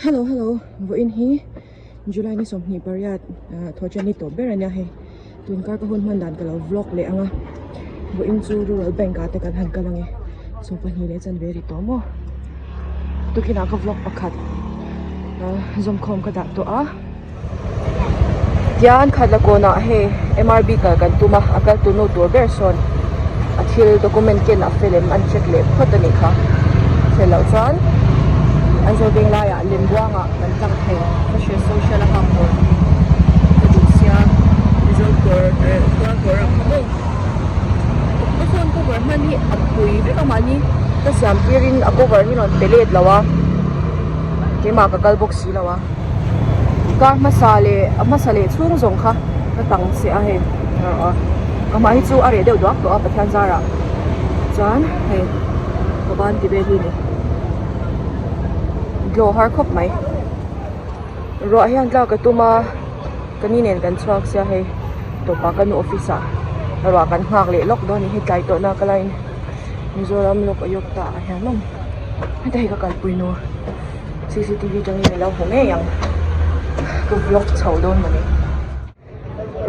Hello hello vawiin hi July ni 28 thawhṭan ni tawp ber a nia hei tunkar ka hun hman dan ka lo vlog leh ang a vawiin chu rural bank ah te kan han kal ang e 12 leh chanve ri tawh maw tukin ah ka vlog pakhat zawmkhawm ka dah tawh a tian khat la kawnah hei M_R_B kal kan tum a a kal tu nu tur ber sawn a thil document ken a fel em an check leh phawt a nih kha fel loh chuan Aizawl veng laiah Lembuangah kan tlang thei ka hria social a hak tur ka duh sia Mizo kawr eh tual kawr ang kha maw ka phone cover hman hi a pui vek a mahni ka siam tirin a cover hi rawn pe let lo a keimah ka kal bawk si lo a kar hmasa leh a hmasa leh chhung zawng kha ka tang che a hei ka hmai hi chu a reh deuh duak tawh a Pathian zarah chuan hei ka ban ti vel hi a ni glow har khawp mai ruah hian tlak ka tum a ka ni nen kan chhuak sia hei tawpah ka nu office ah ruah kan nghak leh lawk dawn a ni hei tlai tawh na ka laiin Mizoram lawk a yawk ta ah hian maw heta hi ka kalpui nu. Cctv atangin alo hmu ngei ang ka vlog chho dawn mawni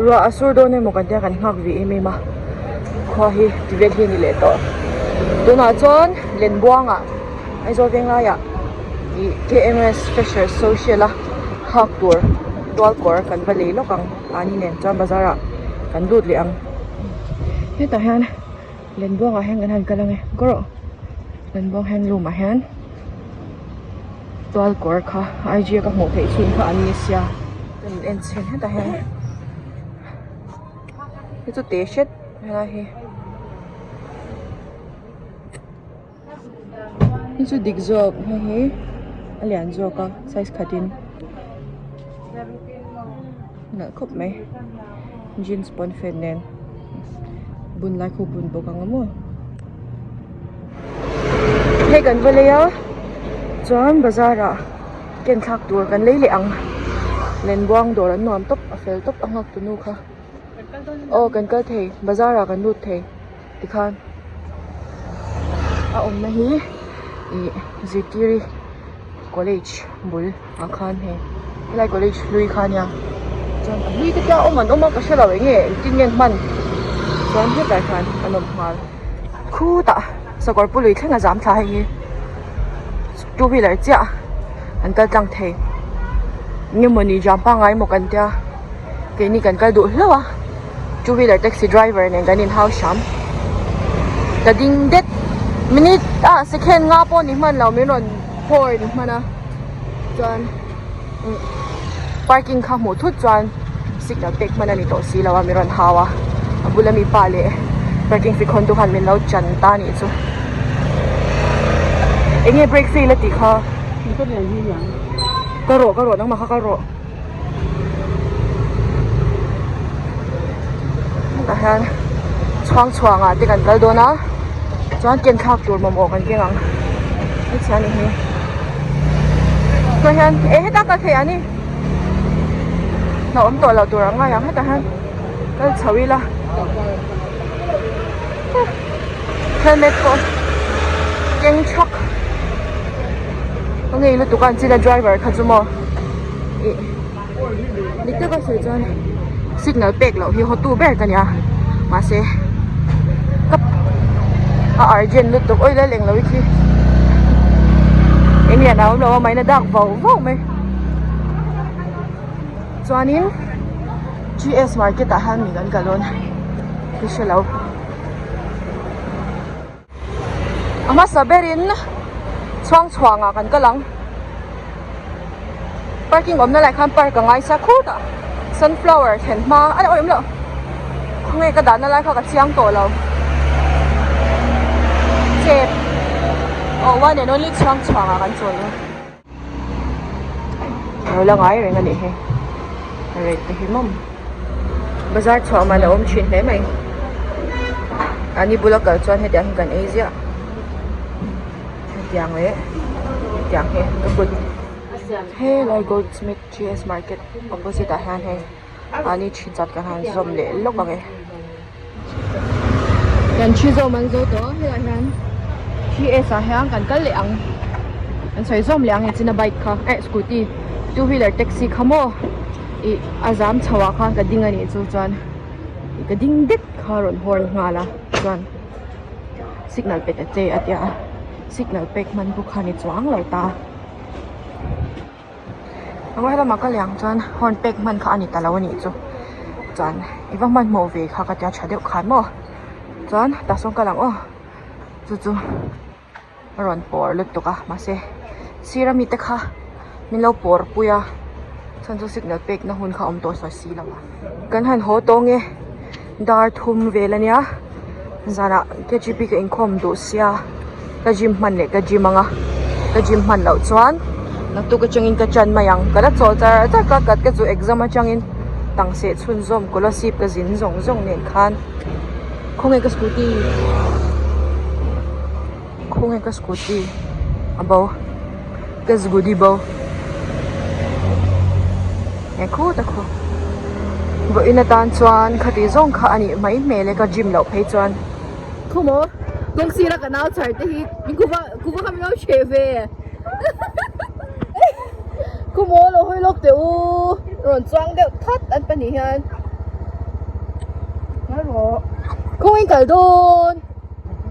ruah a sur dawn emaw kan tia kan nghak ve em em a khua hi ti vel hi a ni leh tawh tunah chuan Lenbuangah Aizawl Venglaiah ih K_M_S Fresher Social a hak tur tual kawr kan va lei lawk ang mahni nen chuan bazar ah kan lut leh ang hetah hian Lenbuangah hian kan han kal ang e kawr Lenbuang handloom ah hian tual kawr kha I G a ka hmuh theih chhun kha an ni sia ka in en chhen hetah hian hei chu te hret helai hi hei chu dik zawk hei hi a lian zawk a size khatin nalh khawp mai jeans pawnfen nen bun lai khaw bun bawk ang a maw. Hei kan va lei a chuan bazar ah ken thlak tur kan lei leh ang lenbuang dawr an nuam tawp a fel tawp a nghak tu nu kha aw kan kal thei bazar ah kan lut thei tikhan a awmna hi ih zirtiri college bul ah khan hei helai college hlui kha ania chuan a hlui te chiah awm an awm a ka hrelo eng nge engtin nge an hman chuan hetah hian an awm nghal. Khutah sakawr pu lui thleng a zam thla hei hi two wheeler chiah an kal tlang thei eng emawni jam pangngai emaw kan tia keini kan kal duh hlauh a two wheeler taxi driver nen kan inhau hram ka ding det minute ah second nga pawh ni hman lo min rawn horn hman a chuan parking kha hmuh thut chuan signal pek hman a ni tawh si lo a min rawn hau a a bula mi pa leh parking fee khawn tu khan min lo chan ta a nih chu eng nge brake fail a tih kha ka rawh ka rawh nangmah kha kal rawh tah hian chhuang chhuang ah te kan kal dawn a chuan ken thlak tur mamawh kan keng ang hetiang a ni hi tah hian eh heta kal theih a ni hlauhawm tawh loh tur ang ngai ang hetah hian kal chho ila helmet pawh keng thak ka ngei lutuk a an china driver kha chu maw ih dik taka sawi chuan signal pek loh hi hawtu ber ka nia mahse ka a urgent lutuk awih lal englo hi khi eng lian a awm lo a mahni a dak vauh vauh mai chuanin G_S market ah hian mi kan kal dawn ka hre lo. A hmasa berin chhuang chhuang ah kan kal ang parking awmna lai khan park a ngai sia khutah sunflower thlen hma a awm loh khawnge ka dahna lai kha ka chiang tawh lo chep aw one and only chhuang chhuang ah kan chawl dawn. Lo la ngai reng a nih hi rate te hi mawm bazar chhuah man a awm thin hle mai a ni bula kal chuan hetiang hi kan ei ziah hetiang leh hetiang hi ka kut helai goldsmith G S market opposite ah hian hei mahni thin chat kan han zawm leh lawk ang e kan thi zawm an zo tawh a helai hian G S ah hian kan kal leh ang. An sawi zawm leh ang e china bike kha eh scooty two wheeler taxi kha maw ih a zam chho ah khan ka ding a nih chu chuan ih ka ding det kha a rawn horn nghal a chuan signal pe ta che a tia a signal pek hman pawh kha ni chuang lo ta. Eng helamah ka leh ang chuan horn pek hman kha a ni ta lo a nih chu chuan i va hmanhmawh ve kha ka tia tha deuh khan maw chuan tah sawn kal ang aw chu chu a rawn pawr lutuk a mahse sir ami te kha min lo pawr pui a chhan chu signal pek na hun kha a awm tawh sawi si lo a kan han haw tawng e dar thum vel ania zanah K G P ka inkhawm duh sia ka gym hman leh ka gym ang a ka gym hman loh chuan naktuk atangin ka chan mai ang ka la chawl char char ka kat ka chu exam atangin tang seh chhunzawm kolasib ka zin zawng zawng nen khan khawnge ka scooty khawnge ka scooty a bo ka scooty bo he khut a khu vawiin atan chuan khati zawng kha a nih mai hmel e ka gym loh phei chuan Khaw maw kawng sira ka nau chhar te hi min kuva kuva kha min lo hreh ve khaw maw lo hawi lawk teh u rawn chuang deuh that an pahnih hian khaw in kal dawn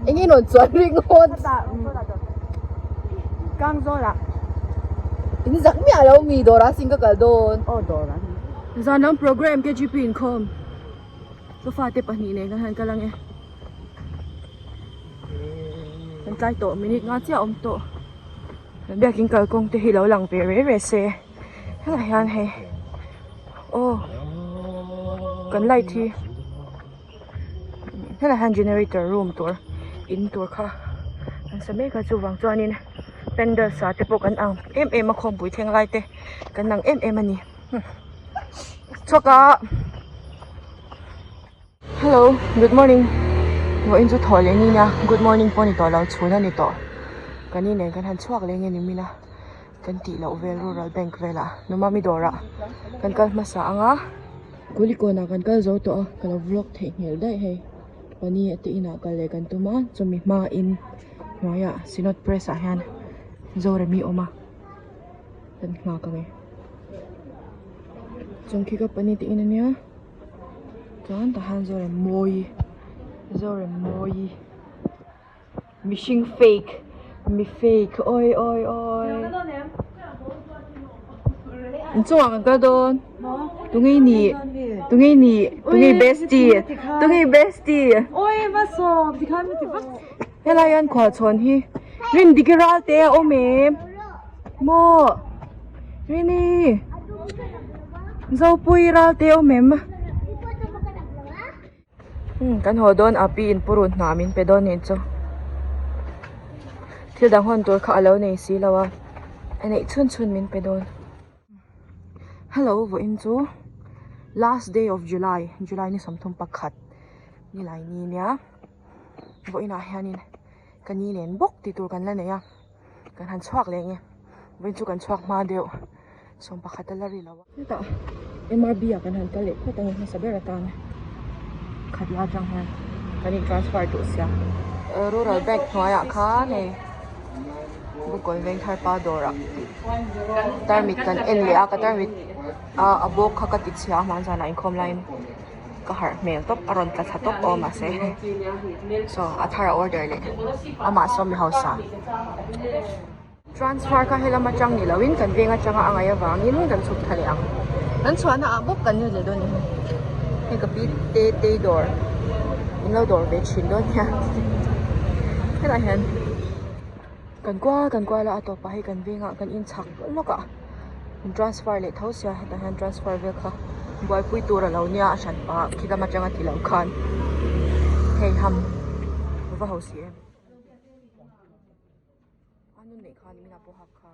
eng nge rawn chuan ringawt in zak miah lo mi dawrah sin ka kal dawn zan lam program K G P inkhawm. Sofa te pahnih nen kan han kal ange kan tlai tawh minute nga chiah a awm tawh kan biakin kalkawng te hi lo lang ve rei rei se helaiah hian hei aw kan light hi helaiah hian generator room tur in tur kha an sa mek a chuvang chuanin pandal sa te pawh kan ang em em a khawmpui thleng lai te kan ang em em a ni. Chhuak a Hello good morning vawiin chu thaw leh ni nia good morning pawh a ni tawh lo chhun a ni tawh kan ni nen kan han chhuak leh nge ni mila kan tih loh vel rural bank velah numami dawrah kan kal hmasa ang a kulikawnah kan kal zo tawh a ka lo vlog theihnghilh daih hei pani te inah kal leh kan tum a chumi hmain hnuaiah synod press ah hian zoremi a awm a. Kan nghak ang e. Chuan khi ka pani te in ania. Chuan tah hian Zorem mawi Zorem mawi mihring fake mi fake awi awi awi. Inchungah kan kal dawn. Tunge i nih tunge i nih tunge i bestie tunge i bestie. Helai hian khualchhawn hi Rindiki ral te a awm em? Maw Rini Zopui ral te a awm em? Umm kan haw dawn a pi in purun hna min pe dawn nih chu thil dang hawn tur kha a lo nei si lo a a neih chhun chhun min pe dawn. Hello vawiin chu last day of July July ni 31 nilai ni nia. Vawiinah hianin ka ni nen bawk tih tur kan la nei a kan han chhuak leh nge vawiin chu kan chhuak hma deuh 11 a la ri lo a hetah M R B ah kan han kal leh phawt ang hmasa ber atan khat la atang hian kan in transfer duh sia rural bank hnuaiah khan hei bukkawn vengthar pa dawrah tarmit kan en leh a ka tarmit a bawk kha ka ti chhia a hmanzanah inkhawm laiin. Ka harh hmel tawp a rawn tla thla tawp aw mahse saw a thar a order leh amah saw mi hausa transfer kha helam atang ni loin kan veng atanga a ngaih avangin kan chhuk thla leh ang kan chhuahna ah bawk kan lut leh dawn a ni hei ka pi te te dawr min lo dawr ve thin dawn nia helaiah hian kan kual kan kual a a tawpah hei kan vengah kan inchhak lawk a. In transfer leh tho sia hetah hian transfer vel kha buaipui tur a lo nia a hran pah khi lam atanga ti loh khan hei ham va ho si em a nun neih khan min a pawh hak kha.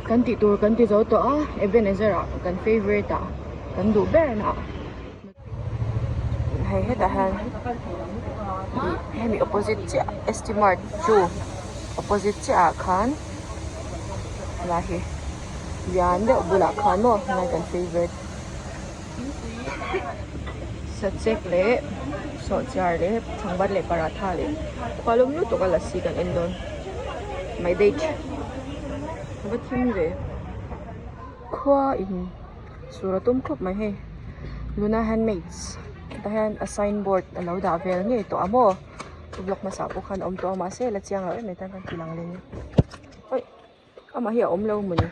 Kan tih tur kan ti zo tawh a Ebenezer ah kan favourite ah kan duh ber na ah hei hetah hian ih hemi opposite chiah S T mart chu opposite chiah ah khan helai hi lian deuh bulah khan maw helai kan favourite. Sachek leh sawhchiar leh chhangbat leh paratha leh khualawm lutuk a lassi kan en dawn my date a va thim ve khua in sur a tum khawp mai hei Luna handmades tah hian a sign board a lo dah vel ngei tawh a maw vlog hmasa pawh khan a awm tawh a mahse la chiang lo em em tan kan ti lang leh awi amah hi a awm lo mawni.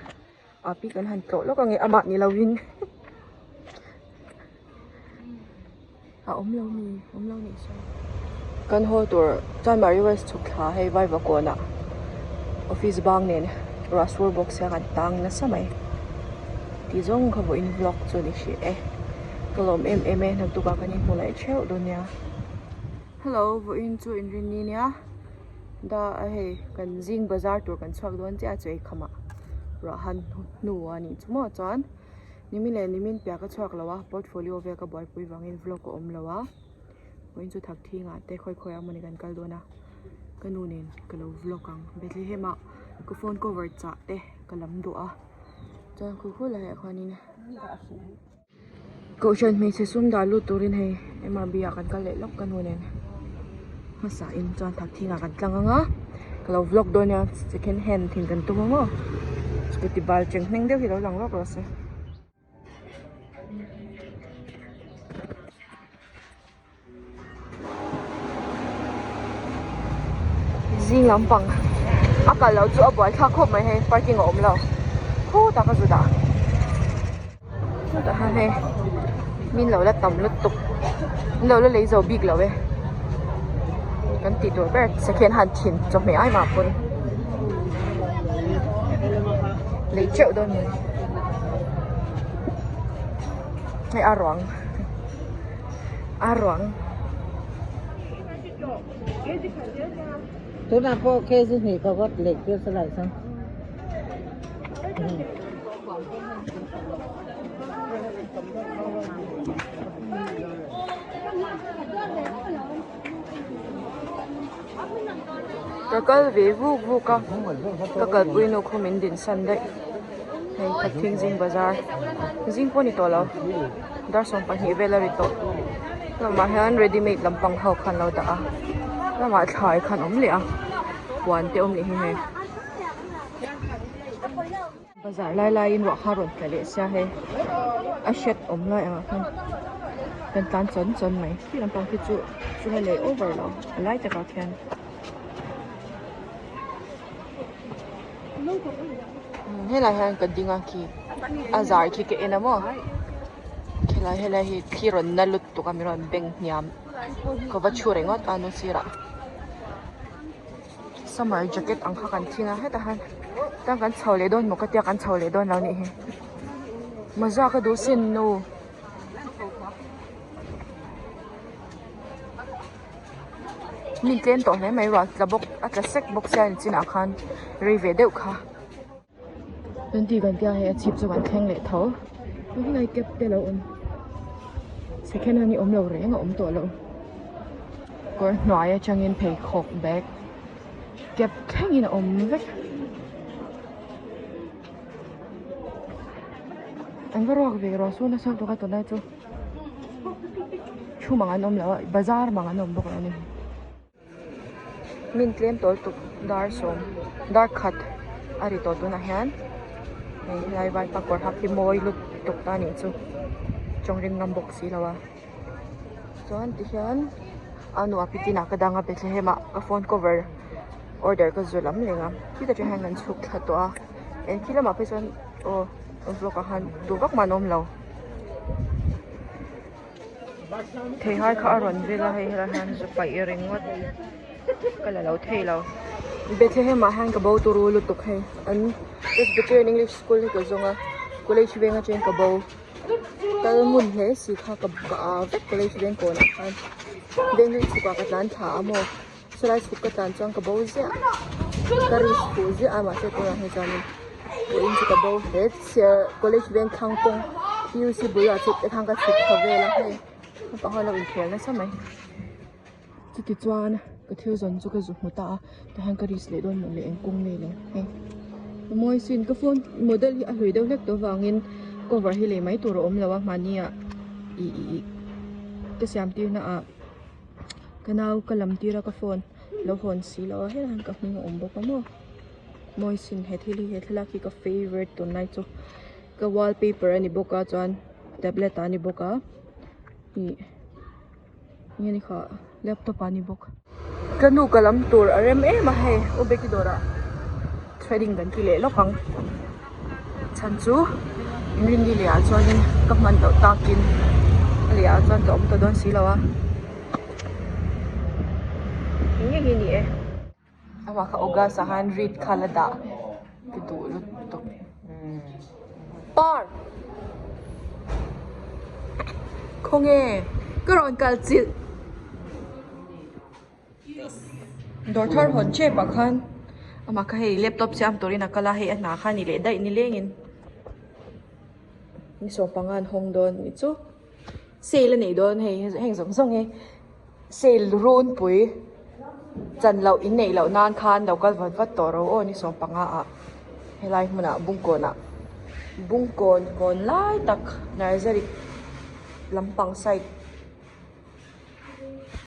A pi kan han tlawh lawk ange amah ni lovin a awm lo mi awm lo nih sawn kan haw tur chuan Mary West chhuk thla hei vaiva kawnah office bang nen ruah sur bawk sia kan tang nasa mai tih zawng kha vawiin vlog chu ni hrih e ka lawm em em e naktuk ah kan inhmu leh theuh dawn nia hello vawiin chu inrinni nia. Da a hei kan zing bazar tur kan chhuak dawn chiah a chaw ei khamah ruah han hnu a nih chu maw chuan nimin leh nimin piah ka chhuak lo a portfolio vel ka buaipui vangin vlog a awm lo a vawiin chu thak thingah te khawi khawi ah mawni kan kal dawn a ka nu nen ka lo vlog ang Bethlehem ah ka phone cover chah te ka lam duh a chuan khu khu laiah khuanin. Kohhran hmeichhe sum dah lut turin hei M R B ah kan kal leh lawk ka nu nen hmasa in chuan thak thingah kan tlang ang a ka lo vlog dawn nia second hand thin kan tum ang aw scooty bal cheng hneng deuh hi lo lang lawk rawh se. Zing lampang a kal loh chu a buai thlak khawp mai hei parking a awm lo khutah ka zu dah chutah hian hei min lo la tam lutuk min lo la lei zo bik lo e kan tih tur ber second hand thin chawhmeh ai mah pawn lei teuh dawn a ni hei a ruang. A ruang. Tunah pawh kg hnih ka vat leh tir sa lai chuan. Ka kal ve vuk vuk a, ka kalpui nu khaw min din san daih. Hei Khatthing zing bazar zing pawh a ni tawh lo dar 12 vel a ri tawh lamah hian ready made lampang ho khan lo dah a lamah thlai khan awm leh a puan te awm leh hi hei bazar lai laiin ruah kha rawn tla leh sia hei a hriat awm lai angah khan kan tlan chawn chawn mai khi lampang khi chu chu la lei over lo a lai takah khian. Helai hian ka ding a khi a zai khi ka en a maw khilai helai hi thli rawn na lutuk a min rawn beng hniam ka va thu ringawt a nu sirah summer jacket ang kha kan thing a hetah hian chuan kan chho leh dawn maw ka tia kan chho leh dawn lo nih hi mawza ka duh sin nu. Mi tlem tawh hle mai ruah tla bawk a tla sek bawk sia in chinah khan rei ve deuh kha. Twenty kan tia hei a chhip chu kan thleng leh tho helai cab te lo awm second hand hi awm lo reng a awm tawh lo kawr hnuai atangin pheikhawk bag cab thlengin a awm vek. An va ruak ve ruah sawn nasa lutuk a tunlai chu. Thu mang an awm lo a bazar mang an awm bawk lo a ni. Min tlem tawl tuk dar sawm dar khat a ri tawh tunah hian hei helai vaipa kawr hak hi mawi lutuk ta anih chu tawng ring ngam bawk si lo a chuan tihian a nuah pitin ah ka dang a Bethlehem ah ka phone cover order ka zu lam reng a khitah atang hian kan chhuk thla tawh a eng khi lamah phei chuan aw vlog ah khan duh vak mah an awm lo. Theihai kha a rawn vel a hei helai hian zu paih ringawt ka la lo thei lo. Bethlehem ah hian ka bo turu lutuk hei an Presbyterian English School hi ka zawng a college veng atangin ka bo kal ngun hle si kha ka ka a vek college veng kawnah khan veng hlui chhukah ka tlan thla a maw Chulai chhuk ka tlan chuan ka bo ziah ka risk fuh ziah a mahse tunah hi chuanin vawiin chu ka bo hle chhiar college veng thlang kawng P U C bulah chu te khan ka chhuk thaw vel a hei naupang ho an lo inkhel nasa mai chuti chuan ka thil zawn chu ka zu hmu ta a tah hian ka risk leh dawn maw le eng kawng nge le hei a mawi sin ka phone model hi a hlui deuh hlek tawh avangin cover hi lei mai tur a awm lo a mahni ah ih ih ih. ka siam tir na ah ka nau ka lam tir a ka phone lo hawn si lo a helai ah hian ka hming a awm bawk a maw mawi sin he thil hi he thlalak hi ka favourite tunlai chu ka wallpaper a ni bawk a chuan tablet ah a ni bawk a ih nge ni kha laptop ah a ni bawk. Ka nu ka lam tur a rem em a hei u Becky dawrah threading kan ti leh lawk ang chhan chu inrinni leh ah chuanin ka hman loh takin a leh ah chuan ka awm ta dawn si lo a eng nge hi ni e. Amah kha August ah khan read kha la dah ka duh lutuk par khawnge ka rawn kal chilh dawr thar hawn tep ah khan amah kha hei laptop siam turin a kal a hei a hna kha a ni leh daih nilengin ni sawmpanga an hawng dawn anih chu sale a nei dawn hei heng zawng zawng hi sale runpui chan loh in neih loh nan khan lo kal vat vat tawh ro aw ni sawmpanga ah helai hmunah bungkawn ah bungkawn kawn lai tak nursery lampang side.